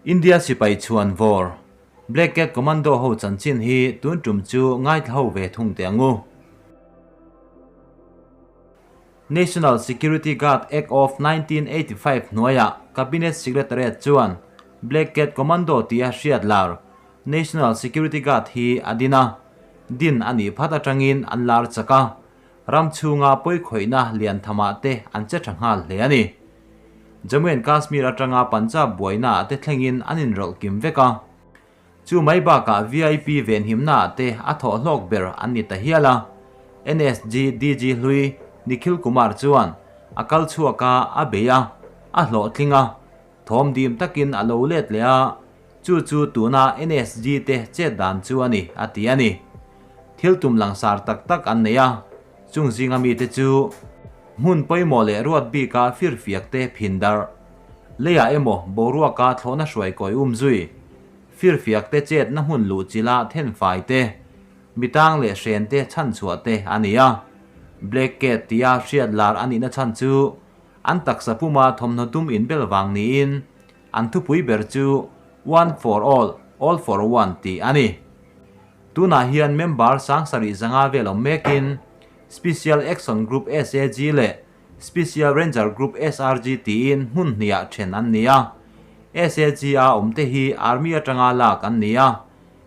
India sipai chhuan vawr, Black Cat Commando ho chanchin hi tun tum chu ngaithla ho ve thung teh ang u. National Security Guard Act of 1985 hnuaiah Cabinet Secretariat chuan Black Cat Commando tia hriat lar National Security Guard hi a din a, din a nih phat atangin an lar chak a, ram chhunga pawikhawihna lian thamah te an che tha nghal hle a ni. Jammu and Kashmir atanga Punjab buaina ah te thlengin an inrawlh kim vek a. Chu mai bakah VIP venhimna ah te a thawh hlawk ber an ni ta hial a. NSG DG hlui Nikhil Kumar chuan a kal chhuak a, a bei a, a hlawhtling a. Thawm dim takin a lo let leh a, chu chu tuna NSG te chet dan chu a ni, a ti a ni. Thil tum langsar tak tak an nei a, chung zinga mite chu hmun pawimawh leh ruat bika firfiak te phin darh, leiah emaw boruaka thlawhna hruai kawi um zui, firfiak te chetna hmun luh chila thenfai te, mitang leh hren te chhanchhuah te a ni a. Black Cat tia hriat lar a nihna chhan chu An taksa puma thawmhnaw dum inbel vang niin an thupui ber chu One for all, all for one tih a ni. Tunah hian member 7000 vel awm mekin Special Action Group SAG leh Special Ranger Group SRG tiin hmun hnihah then an ni a. SAG a awmte hi Army atanga lak an ni a.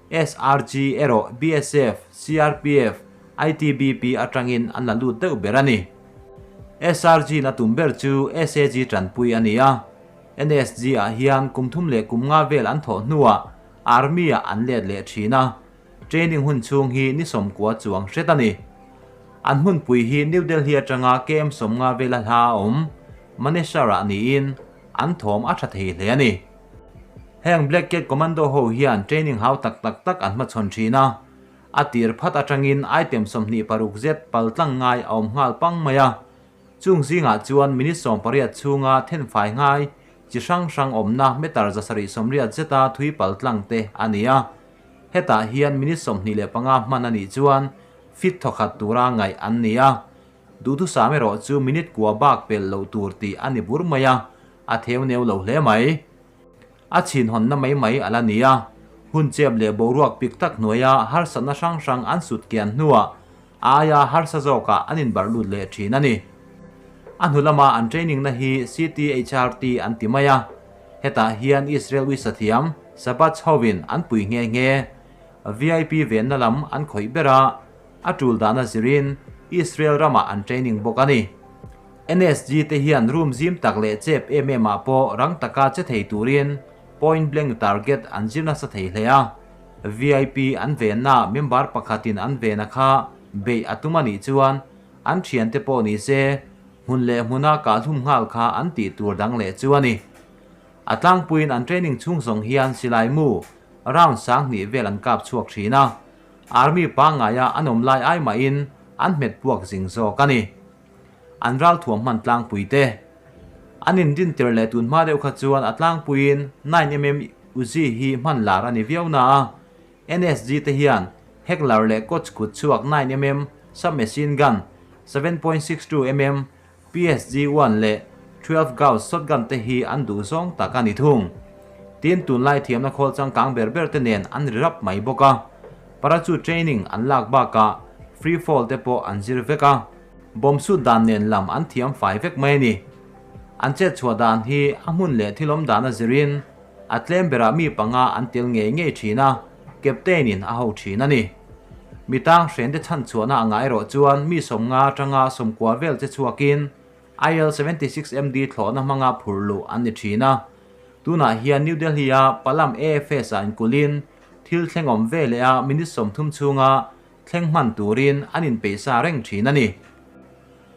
SRG erawh BSF, CRPF, ITBP atangin an la lut deuh ber a ni. SRG na tum ber chu SAG tanpui a ni a. NSG ah hian kum thum leh kum nga vel an thawh hnuah Army ah an let leh thin a. Training hun chhung hi ni 90 chuang hret a ni. An hmunpui hi New Delhi atanga KM 50 vela hla a awm Manesar ah niin an thawm a tha thei hle a ni. Heng Black Cat Commando ho hian training hau tak tak tak an hmachhawn thin a, a tir phat atangin item 26 zet pal tlang ngai a awm nghal pang mai a. Chung zingah chuan minute 18 chhunga thenfai ngai chi hrang hrang awmna meter 780 zeta thui pal tlang te a ni a. Hetah hian minute 25 hman a nih chuan fit thawkhat tura ngaih an ni a. Duhthusam erawh chu minute kua bak pelh loh tur tih a ni bur mai a, a theu neu lo hle mai. A chhin hawnna mai mai a la ni a, hun chep leh boruak pik tak hnuaia harsatna hrang hrang an sut kian hnuah a aia harsa zawkah an inbarh lut leh thin a ni. A hnu lama an training na hi CTHRT an ti mai a, hetah hian Israel uisa thiam Sabbath hovin an pui nghe nghe. VIP venna lam an khawih ber a, a tul dahna zirin Israel ramah an training bawk a ni. NSG te hian room zim tak leh chep em em ah pawh rang taka che thei turin point blank target an zir nasa thei hle a. VIP an venna member pakhatin an vena kha beih a tum a nih chuan an thiante pawh ni se hmun leh hmuna kahhlum nghal kha an tih tur dang leh chu a ni. A tlangpuiin an training chhung zawng hian silai mu round 2000 vel an kap chhuak thin a. Army pangngaia an awm lai ai mahin an hmet puak zing zawk a ni. An ral thuam hman tlangpui te. An indin tir leh tun hma deuh kha chuan a tlangpuiin 9mm Uzi hi hman lar a ni viau na a. NSG te hian Heckler leh Koch kut chhuak 9mm submachine gun, 7.62mm PSG one leh 12 gauge shotgun te hi an duh zawng tak a ni thung. Tin, tunlai thiamna khawl changkang ber ber te nen an ri rap mai bawk a. Parachute training an lak bakah free fall te pawh an zir vek a. Bomb sut dan nen lam an thiam fai vek mai a ni. An chet chhuah dan hi a hmun leh thil awm dan a zirin a tlem berah mi panga an tel ngei ngei thin a, captain in a ho thin a ni. Mi tang hren te chhan chhuahna a ngah erawh chuan mi 50 atanga 90 vel che chhuakin IL-76MD thlawhna hmanga phur luh an ni thin a. Tunah hian New Delhi a Palam AFS ah inkulhin thil thleng awm ve leh a minute 30 chhunga thleng hman turin an inpeihsa reng thin a ni.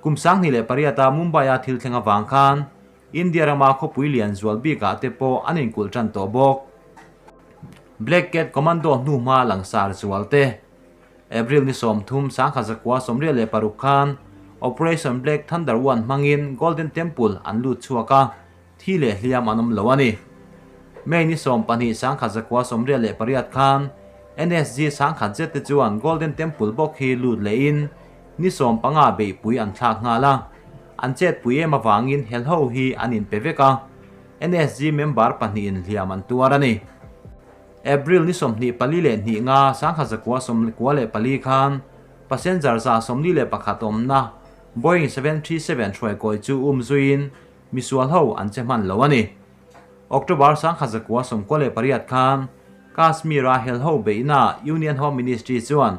Kum 2008 a Mumbai a thil thleng avang khan India rama khawpui lian zual bikah te pawh an inkulh tan tawh bawk. Black Cat Commando hnu hma langsar zual te. April ni 30 1986 khan Operation Black Thunder 1 hmangin Golden Temple an lut chhuak a, thi leh hliam an awm lo a ni. May ni 12 1988 khan NSG 1000 zet te chuan Golden Temple bawk hi lut lehin ni 15 beihpui an thlak nghal a. An chet pui em avangin helho hi an inpe vek a. NSG member pahnihin hliam an tuar a ni. April ni 24 leh nga 1994 khan passenger 141 awmna Boeing 737 hruaikawi chu um zuiin misual ho an che hman lo a ni. October 1998 khan Kashmir-a hel ho beihna Union Home Ministry chuan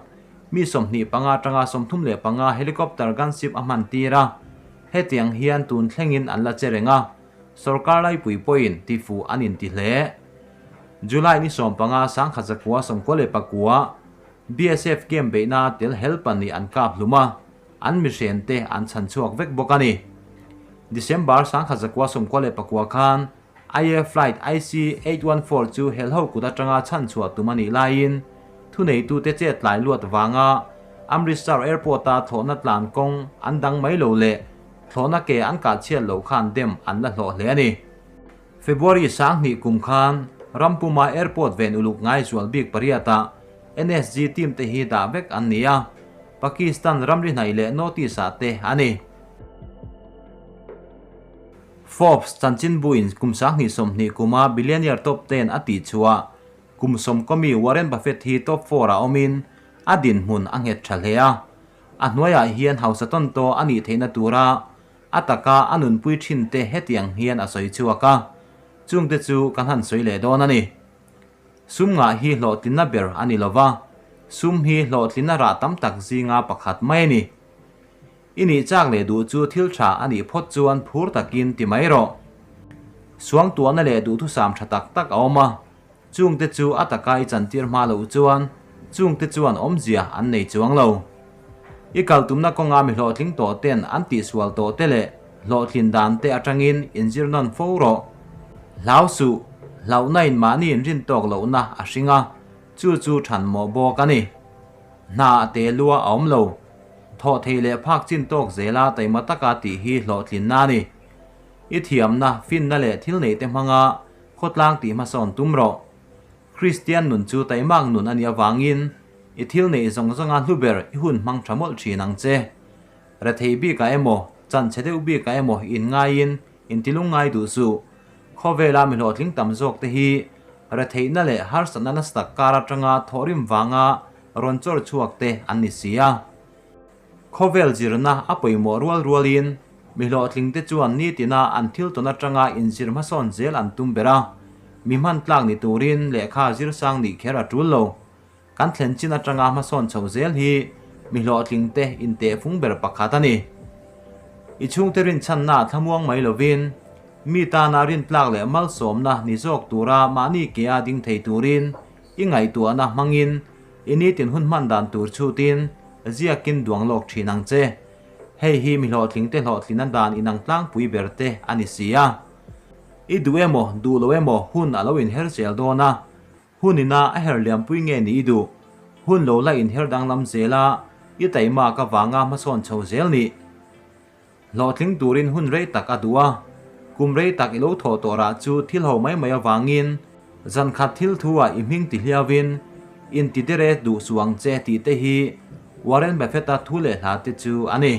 mi 25 atanga 35 helicopter gunship a hman tir a, hetiang hian tun thlengin an la che reng a, sorkar laipui pawhin tifuh an inti hle. July ni 15 1999 BSF camp beihna tel hel pahnih an kap hlum a, an mihren te an chhan chhuak vek bawk a ni. December 1999 khan IA Flight IC 814 chu helho kut atanga chhan chhuah tum a nih laiin thuneitute chet tlai luat vanga Amritsar Airport-a thlawhna tlan kawng an dang mai lo leh thlawhna ke an kah chhiat loh khan dem an la hlawh hle a ni. February 2000 kum khan Rampuma Airport ven uluk ngai zual bik pariatah NSG team te hi dah vek an ni a, Pakistan ramri hnaih leh notice ah te a ni. Forbes chanchinbuin kum 2020 kuma billionaire top ten a tih chhuah kum sawmkaw mi Warren Buffett hi top four ah awmin a dinhmun a nghet tha hle a. A hnuaiah hian hausa tawn tawh a nih theihna tura a taka a nunpui thin te hetiang hian a sawi chhuak a, chungte chu kan han sawi leh dawn a ni. Sum ngah hi hlawhtlinna ber a ni lova, sum hi hlawhtlinna rah tam tak zinga pakhat mai a ni. I nih chak leh duh chu thil tha a nih phawt chuan phur takin ti mai rawh. Suangtuahna leh duhthusam tha tak tak a awm a, chungte chu a taka i chantir hma loh chuan chungte chuan awmzia an nei chuang lo. I kal tumna kawnga mi hlawhtling tawh ten an tihsual tawh te leh hlawhtlin dan te atangin inzir nawn fo rawh. Hlau suh, hlauhna in mahni inrin tawk lohna a hring a, chu chu than mawh bawk a ni. Hna a te lua a awm lo. Thawh thei leh phak chin tawk zela taima taka tih hi hlawhtlinna a ni. I thiamna, finna leh thil neih te hmanga khawtlang tih hmasawn tum rawh. Kristian nun chu taimak nun a nih avangin i thil neih zawng zawnga hlu ber i hun hmang tha mawlh thin ang che. Rethei bikah emaw, chanchhe deuh bikah emaw inngaiin intilung ngai duh suh. Khawvela mi hlawhtling tam zawk te hi retheihna leh harsatna nasa tak kar atanga thawhrim vanga rawn chawr chhuak te an ni si a. Khawvel zirna a pawimawh rual rualin mi hlawhtling te chuan nitina an thil tawn atanga inzir hmasawn zel an tum ber a, mi hman tlak ni turin lehkha zir sang nih kher a tul lo. Kan thlen chin atanga hmasawn chho zel hi mi hlawhtling te intehfung ber pakhat a ni. I chhungte rinchhanna thlamuang mai lovin, mi tana rintlak leh malsawmna ni zawk tura mahni kea ding thei turin i ngaihtuahna hmangin i nitin hun hman dan tur chhutin ziakin duang lawk thin ang che. Hei hi mi hlawhtling te hlawhtlina dan inang tlangpui ber te a ni si a. I duh emaw duh lo emaw hun a lo inher zel dawn a, Hun ina a her liampui nge ni i duh? Hun lo la inher danglam zel a, i taimak avanga hmasawn chho zel ni. Hlawhtling turin hun rei tak a duh a, kum rei tak i lo thawh tawh rah chu thil ho mai mai avangin zan khat thil thu ah i hming ti hliauin inti dere duh suh ang che tih te hi Warren Buffett-a thu leh hla te chu a ni.